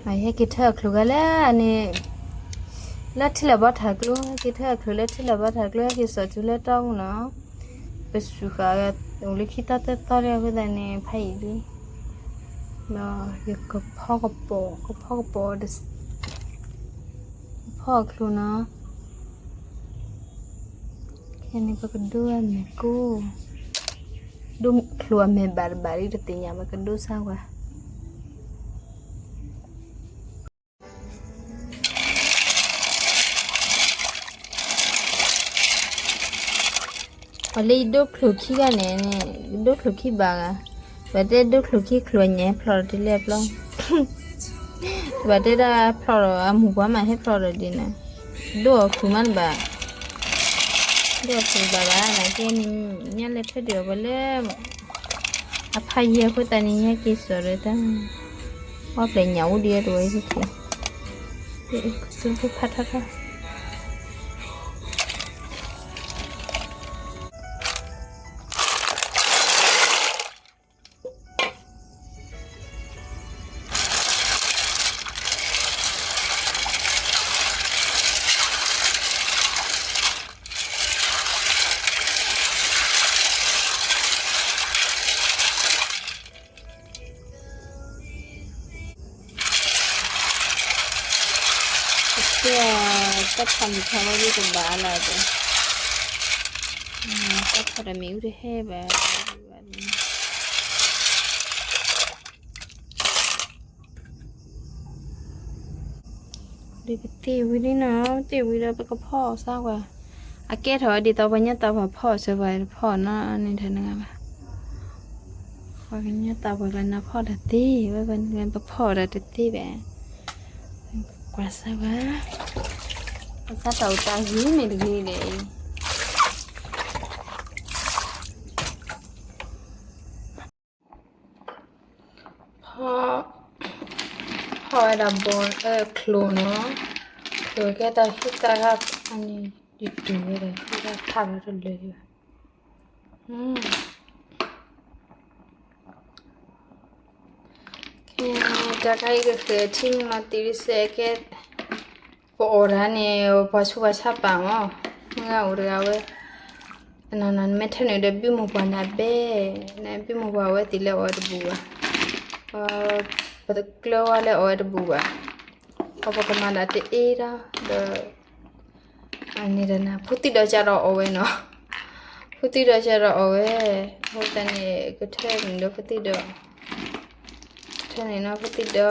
ဟဲက့ၤထၢအချုးဂၤလၢန့ၣ်, လၢထံလၢဘီထးကျိ, ဟဲက့ၤထၢအချုးလၢထံလၢဘီထးကျိ, ဟဲက့ၤစိာ်တုၤလၢတီမူနီၤ. ပစူးဃာ် အိၣ်လၢခံသီသၢသီဒီးအဃိသတးန့ၣ် ဖးယံာ်လံ. ဒီးယကဖီကပီၤ, ကဖီကပီၤ, ကဖီအချုးနီၤ. ခဲန့ၣ် ပကဒိအမဲာ်ကိၢ်, ဒိချုးအမဲာ်ဘၣ်တဘၣ်ဒ်တသ့ၣ်ညါ ပကဒိစၢ်ကွၢ်. ပှၤလၢယဒိချုးခံဂၤန့ၣ်, ဒိချုးခံဘၣ်ဂၤ, ဘၣ်တဲဒိချုးခံချုးအညါဟဲဖျိးဒီးတလဲအပျီ, ဘၣ်တဲဒၣ်ဖျိးဒီးအမူၤပှၤမးဟဲဖျိးဒီးဒ်န့ၣ်, ဒိအချုးမးတဘၣ်, ဒိအချုးဘၣ်ဘၣ်နာ်က့န့ၣ် ညါလဲၤထၢဒံးအီၤပှၤလၢ အဖးယံာ်အဃိသတးန့ၣ် ညါက့ၤစိာ်ဒီးတၢ်, အီၣ်ဖျဲၣ်ညၣ်အိၣ်ဒံးတဝဲ, ကစူဖးထီၣ်ထီၣ်. ကဲ, တၢ်ဖီမုၢ်ထီၣ်ဝဲဒ်ကဘၣ်လၢ်ဒီး, တၢ်ဖီဒီးမ့ၣ်အူတဟဲဘၣ်. ဒ်ပသ့ၣ်ဝံၤလံနီၤ, သ့ၣ်ဝံၤဒီးပကဖီအီၤစၢ်ကွၢ်. အကဲထီၣ်ဝဲဒ်သိးပှၤကညီတၢ်ဖီဖီအီၤစၢၤ ပှၤတဖီနီတဂၤဘၣ်. ပှၤကညီတၢ်ဖီဖီနၤဖီတၢ်သ့, ဝဲပှၤကညီတၢ်ဖီအီၤတၢ်တသ့ဘၣ်. ကွၢ်စၢ်ကွၢ်, ပစးတၢ်အိၣ်တၢ်ဂ့ၤမ့ၢ်တဂ့ၤလဲၣ်. ဖီ, ဖီဝဲဒၣ်ဘီ, ချုးနီၤ, ချုးကဲတၢ်ဟံၣ်တၢ်ဂၤအန့ၣ်, ယတုၤဝဲဒၣ်ဟံၣ်တၢ်ဖးလီၤတလၢာ်ဒံးဘၣ်. ခဲတၢ်ခါအံၤကဃ့ၢ်ထံမုၢ်လီၤတံၢ်တစဲးကဲ, ပအီၣ်တၢ်န့ၣ် ပှၤဆူးပှၤဆါပာ်မး, မုၢ်ဂၤအိၣ်တဂၤဝဲ, နနမ့ၢ်ထၢနုာ်ဒီးဘုမိၢ်ပှၢ်နၤဘဲ, နဘုမိၢ်ပှၢ်ဝဲသ့ၣ်လၢအီၣ်ဝဲတဘူၣ်ဘၣ်, ပကျၢၤဝဲလၢအီၣ်ဝဲတဘူၣ်ဘၣ်, ပကမၤဒၣ်တအ့ဒီး, ဒီး အန့ၣ်ဒီးနၤ ဖိသံၣ်ဒီးကဒီးအီၣ်ဝဲနီၤ, ဖိသံၣ်ဒီးကဒီးအီၣ်ဝဲ, အဃိသတးန့ၣ် ကထၢနုာ်ဒီးဖိသံၣ်ဒီး, ကထၢနုာ်နီၤဖိသံၣ်ဒီး,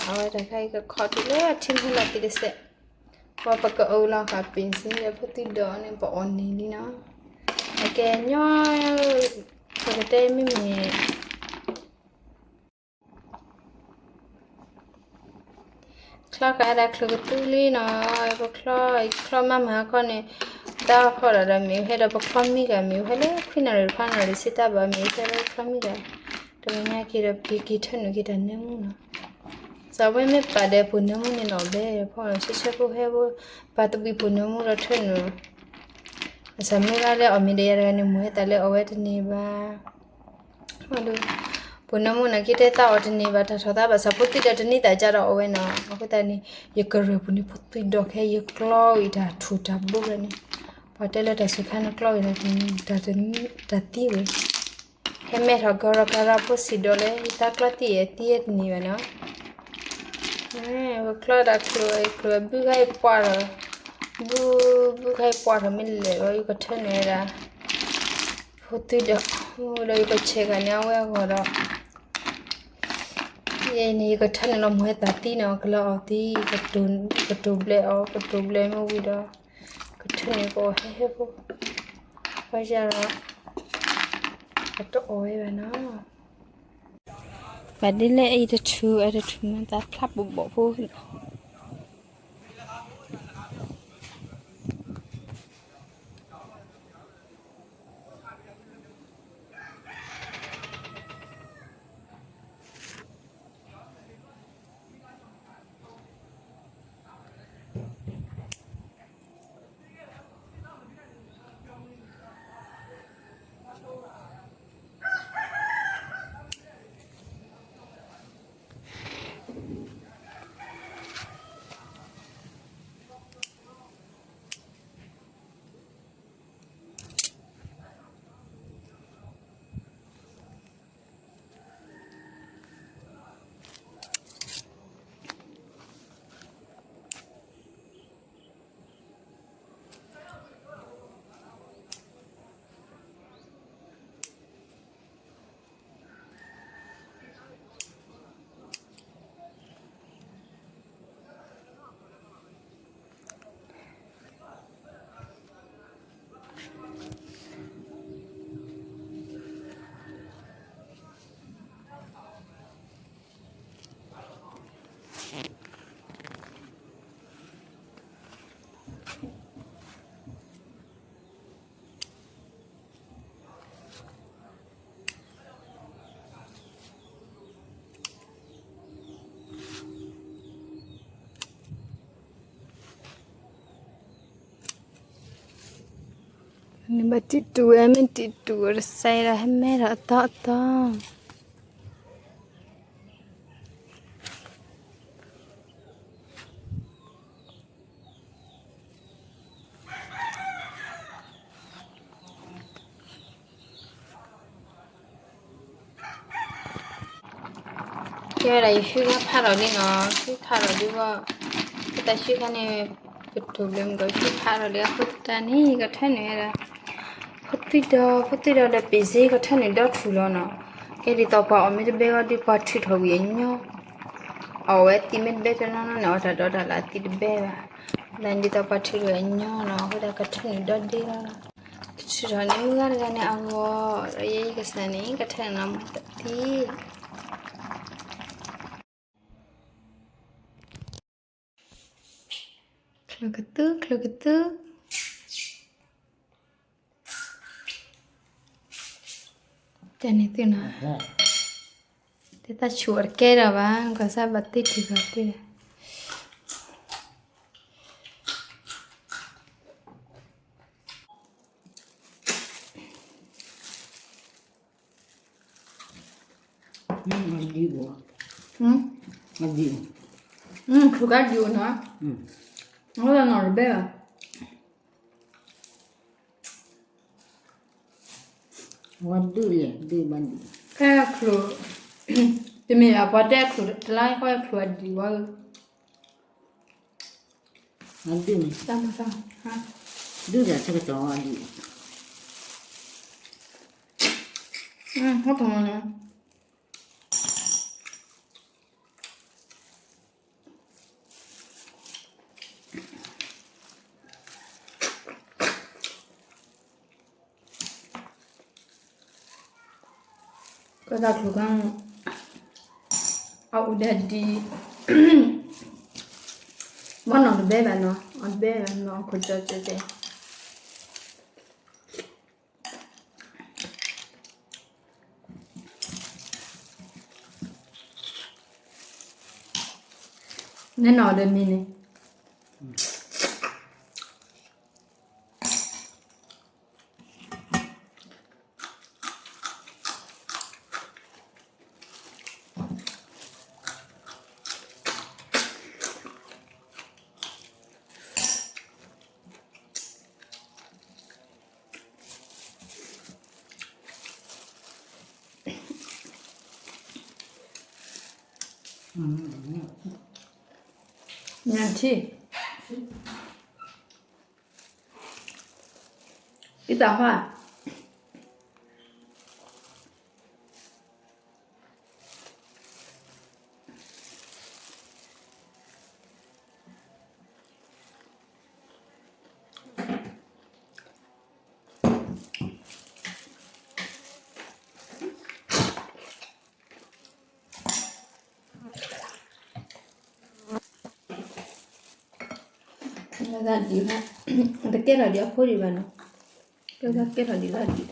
အဝဲတၢ်ခါအံၤကခီတုၤလၢထံမုၢ်လီၤတံၢ်တစဲး, ပှၤပကအၢၣ်လီၤဃာ်ပ့ၣ်စ့ဒီးဖိသံၣ်ဒီးန့ၣ် ပအီၣ်န့ၢ်လံနီၤ, အကဲညီ, ပကတဲမ့မ့ၢ် ချီဃာ်ဒၣ်ချုးကသူလံနီၤ, ပချီ, ချီမၤမၤခီန့ၣ်, တၢ်ဖီဒၣ်ဒီးမ့ၣ်အူဟဲဒီးပချီမံဂၤမ့ၣ်အူဟဲလၢခွံနၣ်ရံၣ်တဖၣ်နၣ်ရံၣ်စံးတၢ်ဘၣ်မ့ၣ်အူဟဲလၢချီမံဂၤ, တဂၤညါက့ၤဒီးက့ၤက့ၤထၢနုာ်က့ၤတၢ်နၢမူနီၤ, စးဝဲမ့ၢ်ပာ်ဒီးပူၤနၢမူန့ၣ်နီၤဘဲဖီနီၤ ဆှဲဆှဲဖိဟဲဖိ, ပာ်သဘံၣ်ပူၤနၢမူဒီးထၢနုာ် အစၢ်မုၢ်ဂၤလၢအီၣ်မ့ၤဒီးယၤတဂၤန့ၣ် မိၢ်ဟဲသးလၢအီၣ်ဝဲတန့ၢ်ဘၣ်. ပူၤနၢမူန့ၣ်က့တဲသးအီၣ်တန့ၢ်ဘၣ် တၢ်ထီၣ်သးဘၣ်ဆၣ်ဖိသံၣ်ဒီးတန့ၢ်သးကဒီးအီၣ်ဝဲနီၤ. အဃိသတးန့ၣ် ယကရၢၢ်ပူၤန့ၣ်ဖိသံၣ်ဒီးခဲ ယကျီအံၤတၢ်ထူၣ်တၢ်ဘိဝဲန့ၣ်, ပှၤတဲလၢတၢ်စူၤခါန့ၣ်ကျီအံၤတၢ်သံဝဲ ဟဲမဲထီၣ်ကရီကရီဖိစံၣ်ဒီးလၢ ယတၢ်ကျီသံၣ်အသံတန့ၢ်ဘၣ်နီၤ. ပကျီဒၣ်ချုးချုးဘုခါအံၤပှၢ်ထီၣ်, ဘု, ဘုခါအံၤပှၢ်ထီၣ်မ့ၢ်လဲၣ်လီၤ ယကထၢနုာ်ဝဲဒၣ် ဖိသံၣ်ဒီး, ဒီးယကဆဲးဂၤန့ၣ်အဝဲအဂီၢ်ဒီး, ယဲန့ၣ် ယကထၢနုာ်လီၤမိၢ်ဟဲသးသံနီၤ ကလၢအီၤသံ, ကတိၤဘျဲးအီၤ ကတိၤဘျဲးမ့ၢ်ဝံၤဒီး, ကထၢနုာ်ကအီၣ်ဟဲဟဲဖိ, ပှၤယၤဒီး, အတအီၣ်ဝဲဘၣ်နီၤ. ဘၣ်ဒ်လဲၣ်အံၤတထူၣ် အတထူၣ်မၤသးဖျါဘိးဘိးဖိ နဘၣ်တံတူာ်ဝဲ မ့ၢ်တံတူာ်ဝဲတစဲးဒီး ဟဲမဲဒီးအတီအတီ ကဲဝဲဒၣ် ယဆူၣ်ခါဖးထီၣ်ဒ်နီၤ, ဆူၣ်ဖးထီၣ်ဒ်ဘၣ်, ပတၢ်ဆူၣ်ခါန့ၣ် ပတိၢ်ဘျုးမ့ၢ်ကီး ဆူၣ်ဖးထီၣ်ဒ်အဃိသတးန့ၣ် ယကထၢနုာ်ဝဲဒၣ် ဖိသံဒီး ဖိသံဒီးဒီးပ့ၤစ့ ကထၢနုာ်ဒီထူၣ်လီၤနီၤ. ကဲဒ်သိးပှၤအီၣ်မ့ၢ်တဘဲဘၣ်ဒီး ပှၤထုးထီၣ်ဝံၤအညီ, အီၣ်ဝဲသံးမ့ၢ်တဘဲဘၣ်နီၤနီၤန့ၣ် အီၣ်တၢ်ဒီးတၢ်လၢအသံးတဘဲဘၣ်, ဒ်သိးပှၤထုးထီၣ်အညီနီၤ အဃိသတးကထၢနုာ်ဒီဒ့လီၤ. ထုးထီၣ်န့ၢ်မုၢ်ဂၤတဂၤန့ၣ်အဂီၢ်, ဒီးယဲယကစၢ်န့ၣ် ကထၢနုာ်မၤတသံ ချၢကသု ချၢကသု, တဲန့ၣ်သုနီၤ, တဲသးဆူၣ်အီၤတကဲဒီးဘၣ် ကွၢ်စၢ်ဘၣ်သ့ၣ်ထံၣ်ဘၣ်သ့ၣ်ဒီး အဒံးအိၣ်, အဒံးအိၣ်, ထုးကါဒံးအိၣ်နီၤ, အဝဲဒၣ်နီၢ်တဘဲဘၣ်, ဝဲဒုးလဲၣ် ဒုးဘၣ်ဒံး, ခဲချုး, တမ့ၢ်ဘၣ်ပှၤတဲချုးတလါဃီချုးအဒံးဝဲ, အဒုးန့ၣ်, ဒုးဒီးဆၢကတီၢ်အဒံး, ဟီၣ်တမၤနီၤ ကဲတၢ်ချုးခါန့ၣ် အအိၣ်ဒီးဒံး, ဘၣ်နီၢ်တဘဲဘၣ်နီၤ အတဘဲဘၣ်နီၤ ခိၣ်ကၠီကၠီကၠီ နဲနီၤဒီးမံၤန့ၣ် ညၣ်ထံ, အံသၣ်ဟါ ဒံး, တကဲထီၣ်ဒံးအဖိဒံးဘၣ်နီၤ, ကဲထီၣ်ဒံးလၢဒံးတသီ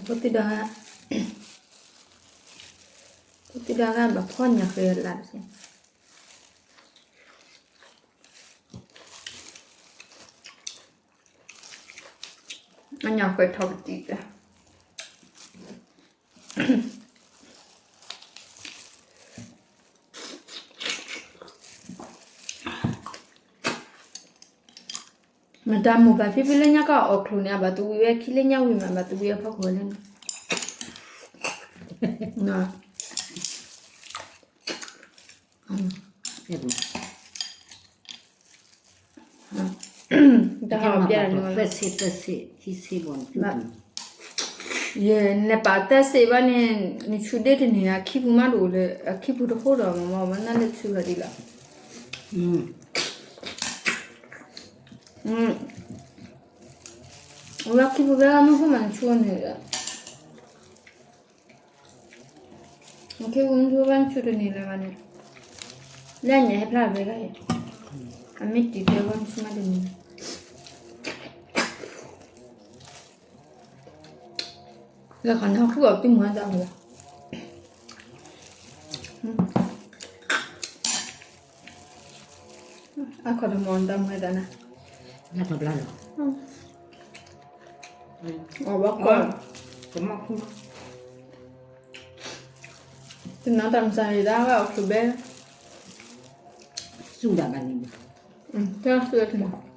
ဖိသံဒီး, ဖိသံဒီးဂၤဘၣ်ဖီညၣ်ဃဲၤလၢ်တစဲး, အညၣ်ဃဲၤထီၣ်ပတံၢ်, မတၤမိၢ်ပၢ်ဖံဖုလၢညါကအီၣ်ချိၣ်န့ၣ် အဘၣ်သဝံၤဝဲခံလၢညါဝံၤမး ဘၣ်သဝံၤအဖီခိၣ်လၢန့ၣ် တၢ်ဟးဘျဲၣ်န့ၣ်, ယနပာ်သၢစ့ၣ်ဘၣ်န့ၣ် နဆူၣ်ဒ့တန့ၢ် အခံပူၤမးတအိၣ်လၢ အခံပူၤတဃိဒီးမ့ၢ်မ့ၢ်နၤလၢဆူၣ်ထီၣ်ဒံးလီၤ. အဝဲခံပကဲလၢမုၢ်ခိၣ်မးနဆူန့ၣ်ဒီး, မုၢ်ခိၣ်မုၢ်ခိၣ်ဘၣ်နဆူတန့ၢ်လၢၤဘၣ်န့ၣ်, လၢညါဟဲဖျါဘဲဂၤအံၤ, အမ့ၢ်တံၤတဲဘၣ်နဆူမးတန့ၢ်, လၢခီနၢ်ခိၣ်အီၤပံၣ်မူအတၢ်မူလီၤ. အခီတမီၤတၢ်မူဝဲသးနၤ, နထီဘျါလီၤ, အီၣ်ဘၣ်ကီၢ်, ကမီၣ်ခိၣ်, တနီၤတၢ်မုၢ်ဆါအံၤဒၣ်ဝဲအီၣ်ချုးဘဲ, စူၣ်ဒၣ်ဘၣ်န့ၣ်, တၢ်စူၣ်ဒၣ်တမီၤ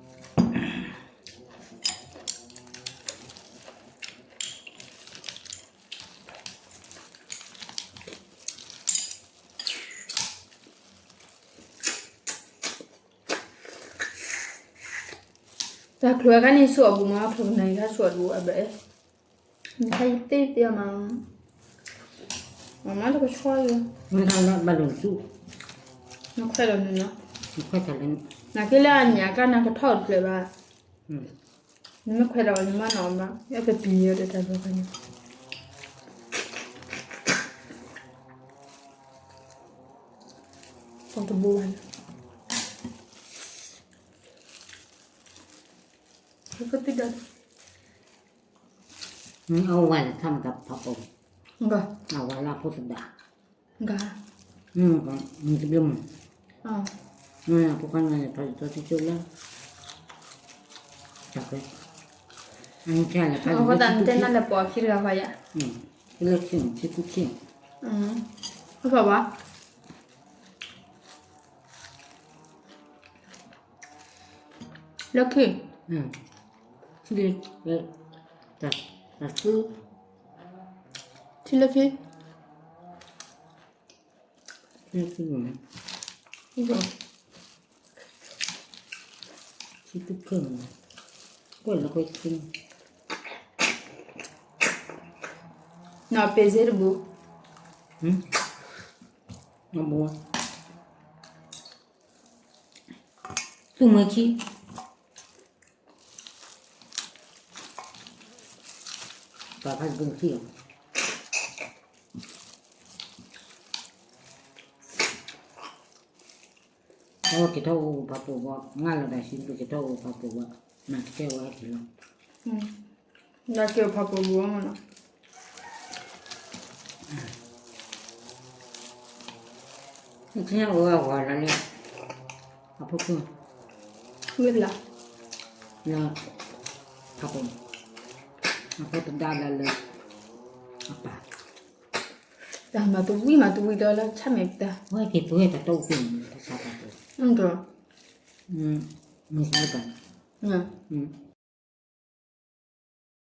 တၢ်ချုးအခါန့ၣ် ဆူၣ်အီၤပူၤမးချုးနၤအံၤ တၢ်ဆူၣ်အီၤတဘူၣ်အဘၣ်, နခါယသ့ၣ်သ့ၣ်အမး, မၤမးတကဆှီယိၤ, ဘၣ်လိာ်ဆူၣ်, နခွဲးဒီးနုာ်နီၤ, နခွဲးတၢ်လၢ, နက့လၢအညၣ်အကျါနကထီၣ်တဖျၢၣ်ဘၣ်, နမ့ၢ်ခွဲးဒီးနမၤနီၣ်ဘၣ် ယကပံၤယီၤဒီးတၢ်ဘျီခါန့ၣ်, ပှၤတဘိဘၣ်န့ၣ်, အဝဲလၢထါမတၤဖးပိာ်, အဝဲလၢအဖိသဒါ, မတဘျီမး, ဖိခွါန့ၣ်ဖးယံၤတီထံကၠိလၢ, တၢ်ခွဲး, အဃိသတးနတဲနၤလဲၤပိာ်အခံတဂၤဃီယၤ, လၢခံ, ခံကူခံ, အဖီဘၣ် လၢခံ, တၢ်သူ, ထံလၢခံ, လၢခံ, ထံသူခဲ, ကွဲးလၢကွဲးခံ, နီၢ်ပ့ၤစ့တဘူၣ်, အဘူၣ်, သူၣ်မွဲခံ ပှၤဖးတဘိခံလီၤ, အဝဲက့ၤထီၣ်အိၣ်ဖးပိာ်ဘၣ်, ငါလီၤတၢ်ဆံး ပက့ၤထီၣ်အိၣ်ဖးပိာ်ဘၣ်, မၤတကဲဝဲဟဲက့ၤလီၤ, လၢက့ၤအိၣ်ဖးပိာ်ဘၣ်မးနီၤ နထံၣ်ညါအိၣ်ဝဲအဂီၤလၢလၢ, အဖိခွါ, ဝံၤလီၤ, လၢ, ဖးပိာ်, အဖိသဒါလၢလၢ, အပၢ်, တၢ်မၤတဝံၤမၤတဝံၤဒီးလၢဆၣ်မဲာ်ပတၢ်, ဝဲက့ၤပဝဲတၢ်တအိၣ်ကွံာ်န့ၣ် တၢ်ဆါတၢ်ပှဲၤ, မ့ၢ်စ့ၢ်ကီး,